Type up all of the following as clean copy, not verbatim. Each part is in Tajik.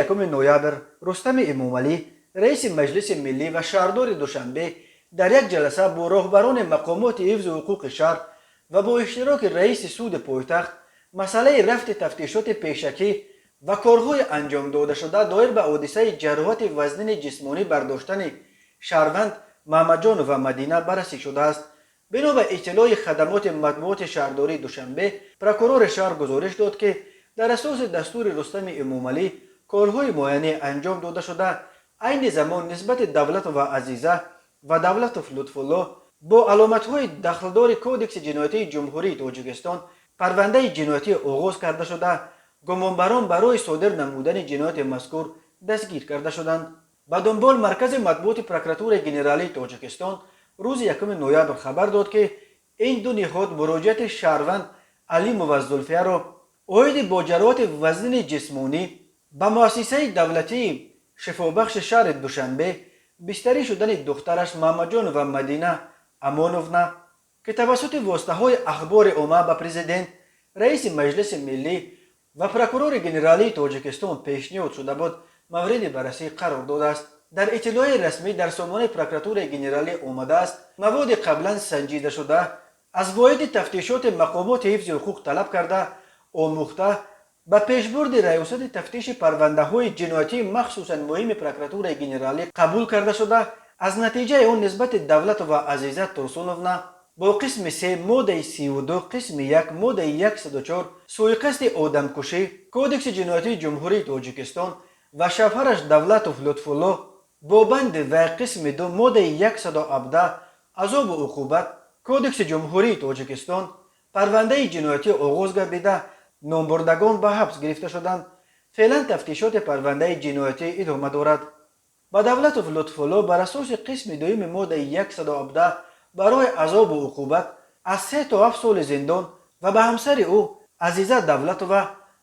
1 ноябр Рустами Эмомалӣ, раиси Маҷлиси Миллӣ ва шаҳрдори Душанбе, дар як ҷаласа бо роҳбарони мақомоти ҳифзу ҳуқуқи шаҳр ва бо иштироки раиси суди пойтахт масъалаи рафти тафтишоти пешакӣ ва корҳои анҷомдодашуда доир ба ҳодисаи ҷароҳати вазнини ҷисмонӣ бардоштани шаҳрванд Маҳмадҷонова Мадина баррасӣ шудааст. Бино ба иттилои хадамоти матбуоти шаҳрдории Душанбе, прокурори шаҳр гузориш дод, ки дар асоси дастури Рустами Эмомалӣ корҳои муайяне анҷом дода шуда, айни замон нисбати Давлатова Азиза ва Давлатов Лутфулло бо аломатҳои дахлдори Кодекси ҷиноятии Ҷумҳурии Тоҷикистон парвандаи ҷиноятӣ оғоз карда шуда, гумонбарон барои содир намудани ҷинояти мазкур дастгир карда шуданд. Ба дунбол маркази матбуоти Прокуратураи Генералии Тоҷикистон рӯзи 1 ноябр хабар дод, ки ин ду ниҳод муроҷиати шаҳрванд Алимова Зулфияро оиди бо ҷароҳати вазнини ҷисмонӣ ба муассисаи давлатии шифобахши шаҳри Душанбе бистарӣ шудани духтараш Маҳмадҷонова Мадина Амоновна, ки тавассути воситаҳои ахбори омма ба Президент, раиси Маҷлиси Миллӣ ва прокурори генералии Тоҷикистон пешниҳод шуда буд, мавриди баррасӣ қарор додааст. Дар иттилои расмӣ дар сомонаи Прокуратураи Генералӣ омадааст: маводи қаблан санҷидашуда аз воҳиди тафтишоти мақомоти ҳифзи ҳуқуқ талаб карда, омӯхта, ба пешбурди Раёсати тафтиши парвандаҳои ҷиноятии махсусан муҳими Прокуратураи Генералӣ қабул карда шуда, аз натиҷаи он нисбати Давлатова Азиза Турсуновна бо қисми се моддаи 32 қисми 1 моддаи 104 суиқасди одамкушӣ Кодекси ҷиноятии Ҷумҳурии Тоҷикистон ва шавҳараш Давлатов Лутфулло бо банди в қисми 2 моддаи 117 азобу уқубат Кодекси Ҷумҳурии Тоҷикистон парвандаи ҷиноятӣ оғоз гардида, номбурдагон ба ҳабс гирифта шуданд. Феълан тафтишоти парвандаи ҷиноятӣ идома дорад. Ба Давлатов Лутфулло бар асоси қисми дуюми моддаи 117 барои азобу уқубат аз 3 то 7 соли зиндон ва ба ҳамсари ӯ Азиза Давлатова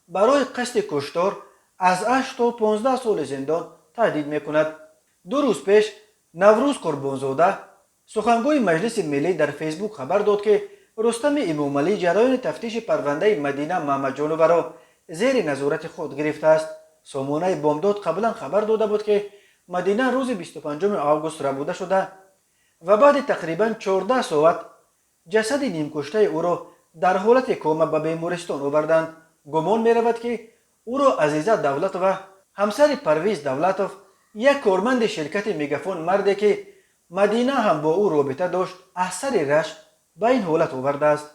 барои қасди куштор аз 8 то 15 соли зиндон таҳдид мекунад. 2 рӯз пеш Наврӯз Қурбонзода, сухангӯи Маҷлиси Миллӣ, дар Фейсбук хабар дод, ки Рустами Эмомалӣ ҷараёни тафтиши парвандаи Мадина Маҳмадҷоноваро зери назорати худ гирифтааст. Сомонаи Бомдод қаблан хабар дода буд, ки Мадина рӯзи 25 август рабуда шуда ва баъди тақрибан 14 соат ҷасади нимкуштаи ӯро дар ҳолати кома ба бемористон оварданд. Гумон меравад, ки ӯро Азиза Давлатова, ҳамсари Парвиз Давлатов, як корманди ширкати Мегафон, марде ки Мадина ҳам бо ӯ робита дошт, аз сари рашк ба ин ҳолат овардааст.